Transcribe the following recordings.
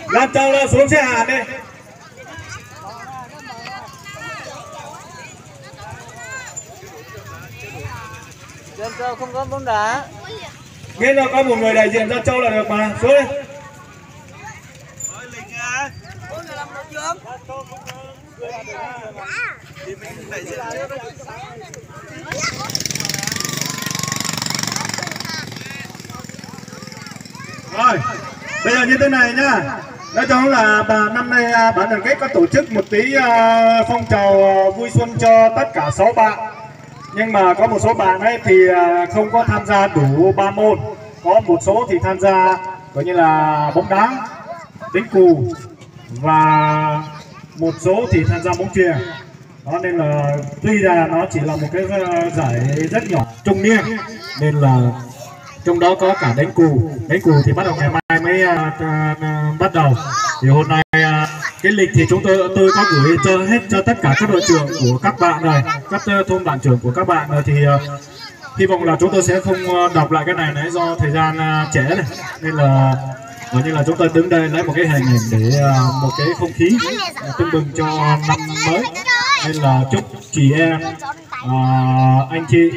Làm chầu là xuống xếp hàng đi. Dân Châu không có bóng đá. Miễn là có một người đại diện Gia Châu là được mà. Xuống đi. Rồi, bây giờ như thế này nha. Nói chung là bà, năm nay à, ban đoàn kết có tổ chức một tí à, phong trào à, vui xuân cho tất cả sáu bạn. Nhưng mà có một số bạn ấy thì à, không có tham gia đủ ba môn. Có một số thì tham gia coi như là bóng đá, tính cù và một số thì tham gia bóng chuyền. Đó nên là tuy là nó chỉ là một cái ờ, giải rất nhỏ trung niên nên là trong đó có cả đánh cù. Đánh cù thì bắt đầu ngày mai mới à, à, à, bắt đầu. Thì hôm nay à, cái lịch thì chúng tôi tôi có gửi cho hết cho tất cả các đội trưởng của các bạn rồi, các ờ, thôn bản trưởng của các bạn rồi thì ờ, Hy vọng là chúng tôi sẽ không ờ, đọc lại cái này nữa do thời gian ờ, trễ này. Nên là coi như là chúng tôi đứng đây lấy một cái hình ảnh để ờ, một cái không khí ờ, tưng bừng cho năm mới. Nên là chúc chị em, ờ, anh chị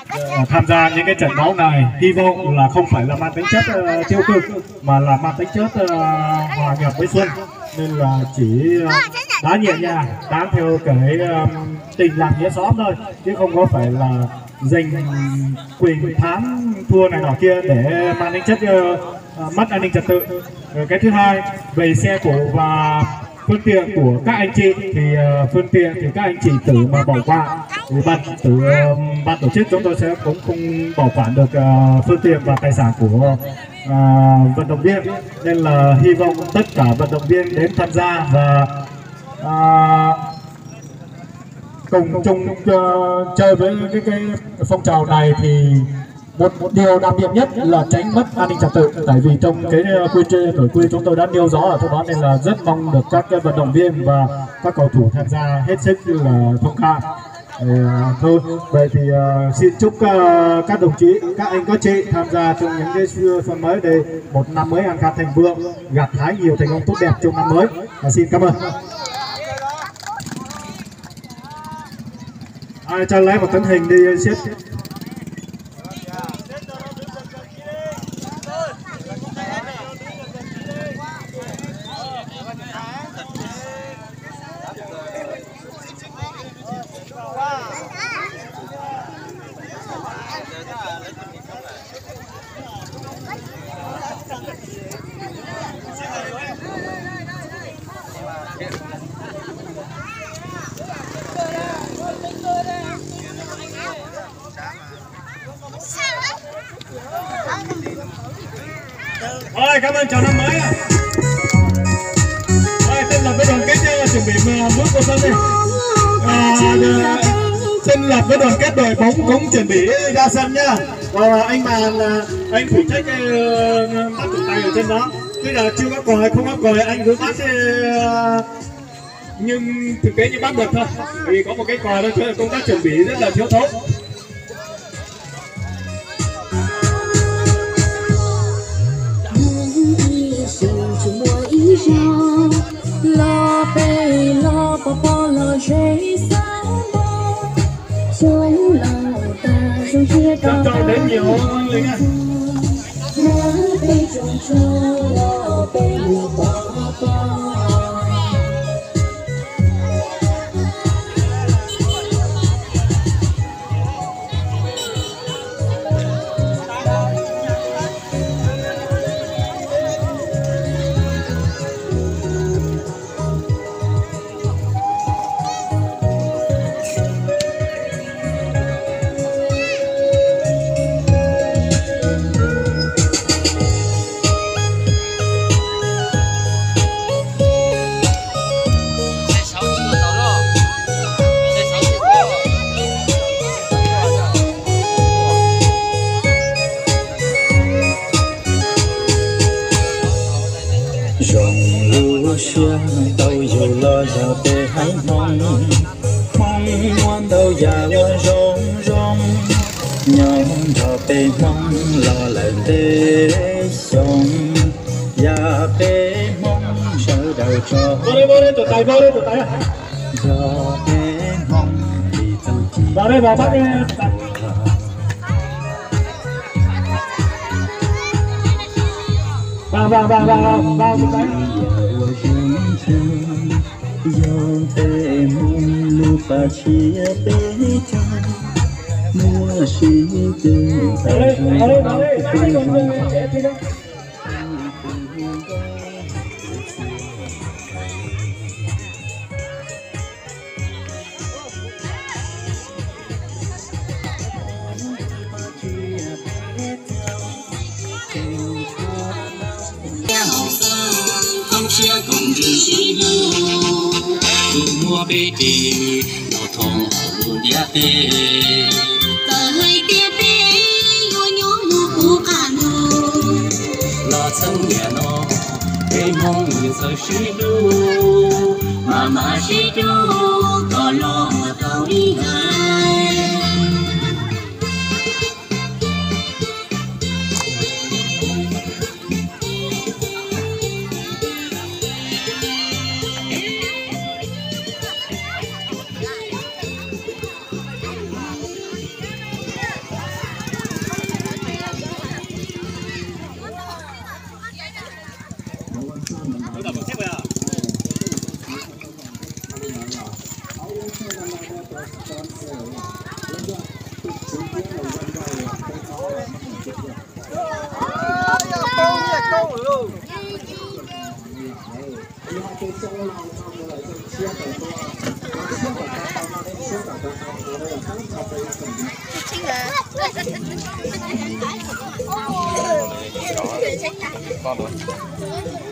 ờ, tham gia những cái trận đấu này hy vọng là không phải là mang tính chất ờ, tiêu cực mà là mang tính chất ờ, hòa nhập với xuân. Nên là chỉ ờ, đá nhẹ nhàng, đá theo cái ờ, tình làng nghĩa xóm thôi chứ không có phải là giành quyền thắng thua này nọ kia để mang tính chất ờ, ờ, mất an ninh trật tự. Rồi cái thứ hai, về xe cộ và phương tiện của các anh chị thì ờ, phương tiện thì các anh chị tự mà bảo quản. Thì ban tự ban tổ chức chúng tôi sẽ cũng không bảo quản được ờ, phương tiện và tài sản của ờ, vận động viên, nên là hy vọng tất cả vận động viên đến tham gia và ờ, cùng chung ờ, chơi với cái, cái phong trào này thì một, một điều đặc biệt nhất là tránh mất an ninh trật tự, tại vì trong cái ờ, quy chế nội quy chúng tôi đã nêu rõ ở trong đó, nên là rất mong được các cái vận động viên và các cầu thủ tham gia hết sức là thông cảm. Ờ, thôi, vậy thì ờ, xin chúc ờ, các đồng chí, các anh các chị tham gia trong những cái xuân mới đây một năm mới an khang thịnh vượng, gặt hái nhiều thành công tốt đẹp trong năm mới. Và xin cảm ơn. Ai cho lấy một tấm hình đi xếp. Rồi, cảm ơn chào năm mới. Rồi, xin lặp với đoàn kết nha, chuẩn bị mà bước vào sân đi. À, xin lặp với đoàn kết đội bóng cũng chuẩn bị ra sân nha. Và anh Bàn là anh phụ trách cái ờ, bắt tụ tay ở trên đó. Tuy là chưa có còi hay không có còi, anh cứ bắt ờ, nhưng thực tế như bắt buộc thôi. Vì có một cái còi đó thôi, công tác chuẩn bị rất là thiếu thốn. Ib xyoos tsis muaj ib zaug, los peb los pov pob los ze xab npoo, xyoo laus tag zoo siab rau tag, muab peb tsoom tshuaj los peb mus pov pob. Zoo lub siab tau yug los yog peb haiv Hmoob, Hmoob muaj ntau yam uas zoo zoo, nyob nrog peb Hmoob los lawm ntev xyoo. Yog peb Hmoob lub paj tshiab peb caug, muaj sib tw tau zoo. Hauv xeev hauv siab koom ntsws sib hlub, tus muaj peb ris los thoob hauv lub ntiaj teb. Txawm hais tias peb yuav nyob mus puv qab ntuj los txheej niaj no, peb Hmoob yuav txawj sib hlub, mas mas sib hlub kom los tau ib yam.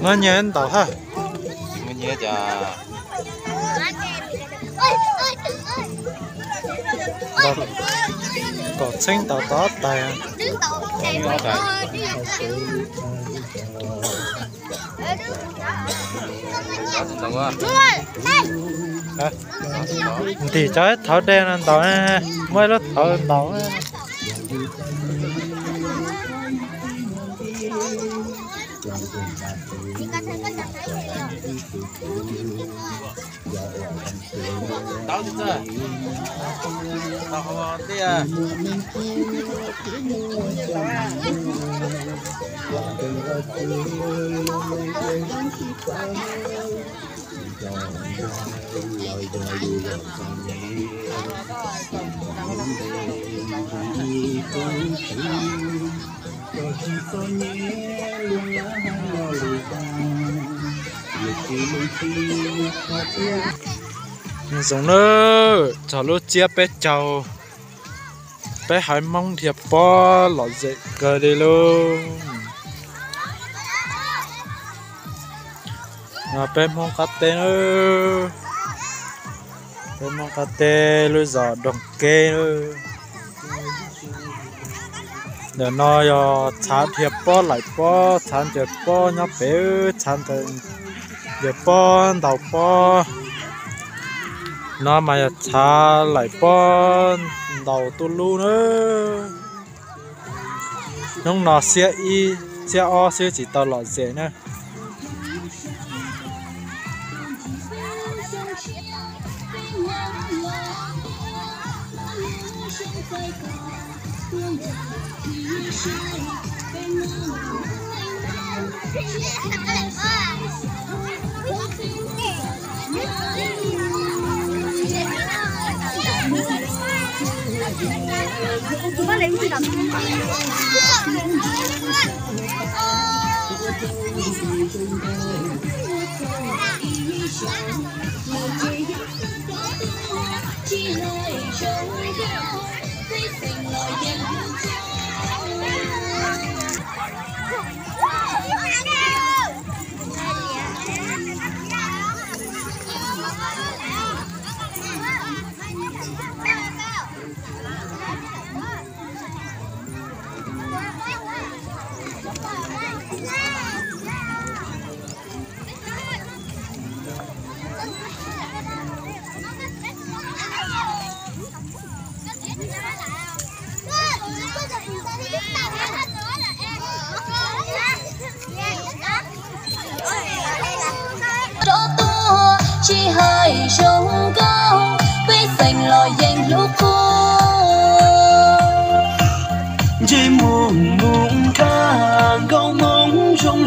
Muab nyiaj ntaus hab. Muab nyiaj cas? Kaum txheeb tau tod tag. Ntim cov thauv dej no ntaus, muab ib lub thauv ntaus. Zoo nawb, txog lub tsiab peb caug, peb haiv Hmoob dhia pob lom zem kawg li lauj. No peb Hmoob qab teb, peb Hmoob qab teb lub zos Doog Keb. Ntawm no yog tshav dhia pob laim pob, tshav ncaws pob nyob pem, tshav ncaws pob ntaus pob. No mas yog tshav laim pob ntaus tuj lub na. Hnub no xiab ib xiab ob xwb tsis tau lom zem na.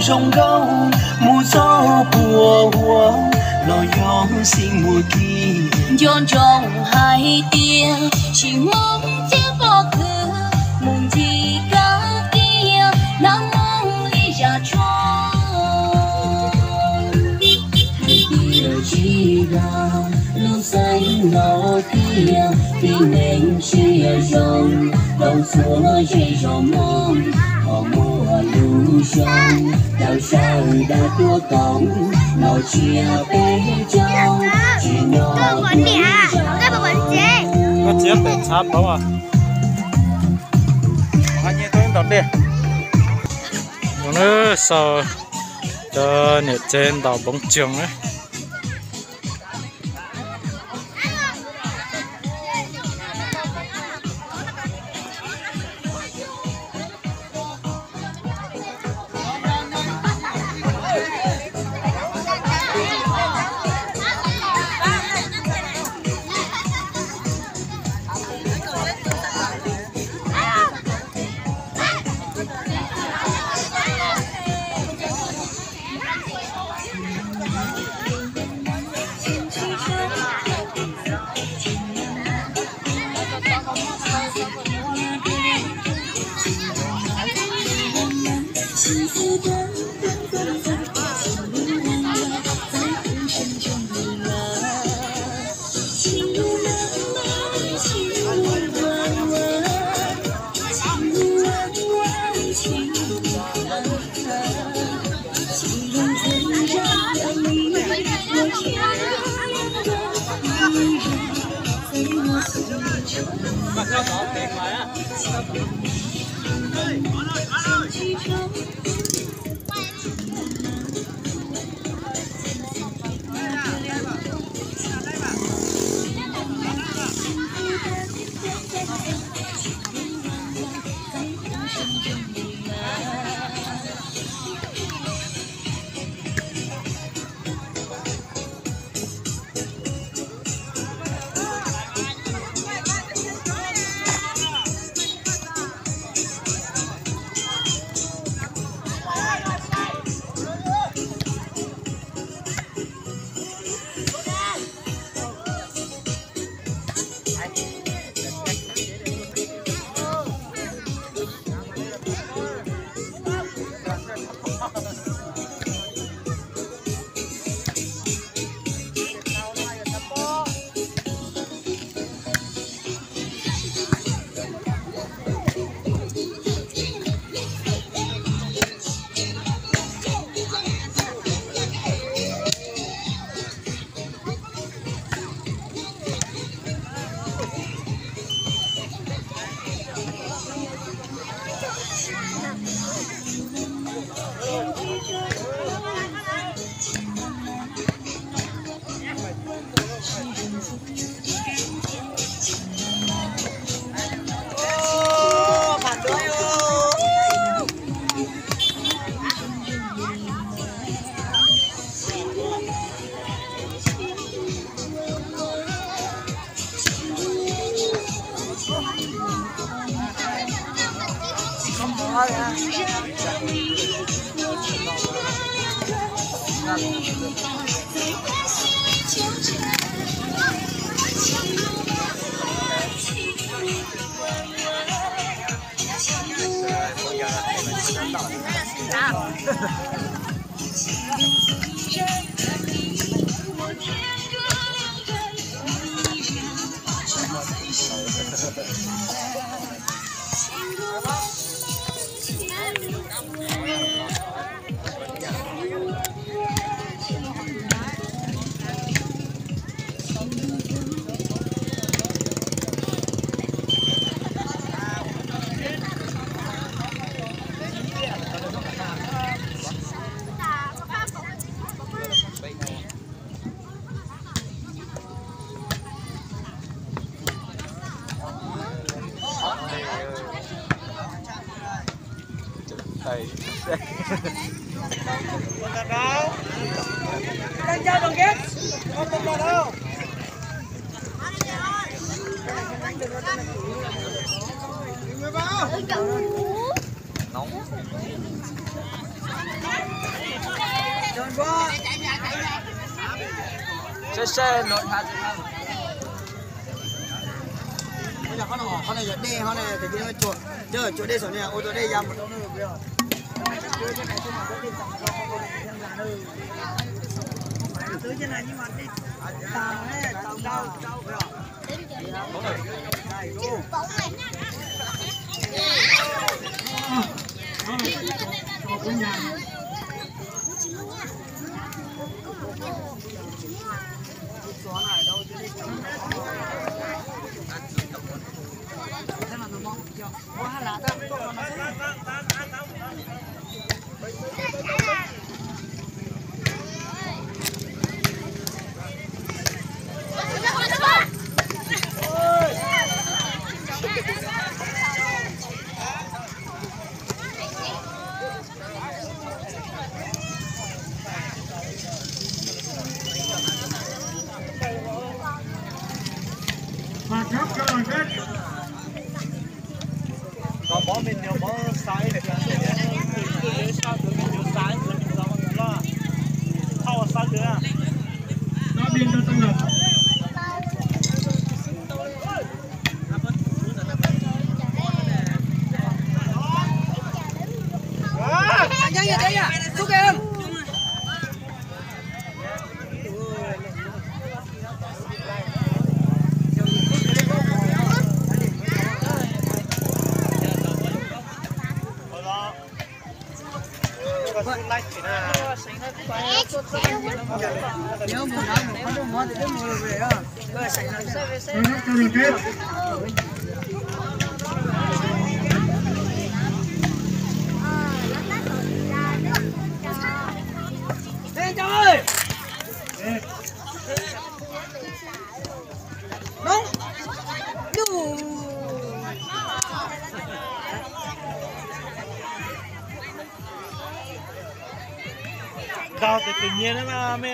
Zoo nkauj mus txog puas huab los yog xij muag kiag. Nco ntsoov hais tias tsis Hmoob ces pob kws mus ncig kab kiag nab moog li zaj tshuaj. Hais tias tsis dag lub xeev no tiag, tib neeg siab zoo rau txhua zej zos Hmoob, ho muaj lub xyoo tau sawv daws tuaj koom los tsiab peb caug, tsim nyog kuv niam. Koj txiav pem txhav pauv. Ntaus dej. Sau cov niam tsev ntaus npoov tsuag na. Saib saib luag hnav tsis hnav. Qhov no, qhov no yog dej ho ne, tes cia cua dej saum no ua tau dej ya mus rau no. Los pov me nyuam pov xav ib pliag, sab tus me nyuam xav ib pliag los loj, thauj xav tus. Kho tus tus nyiag na mas me.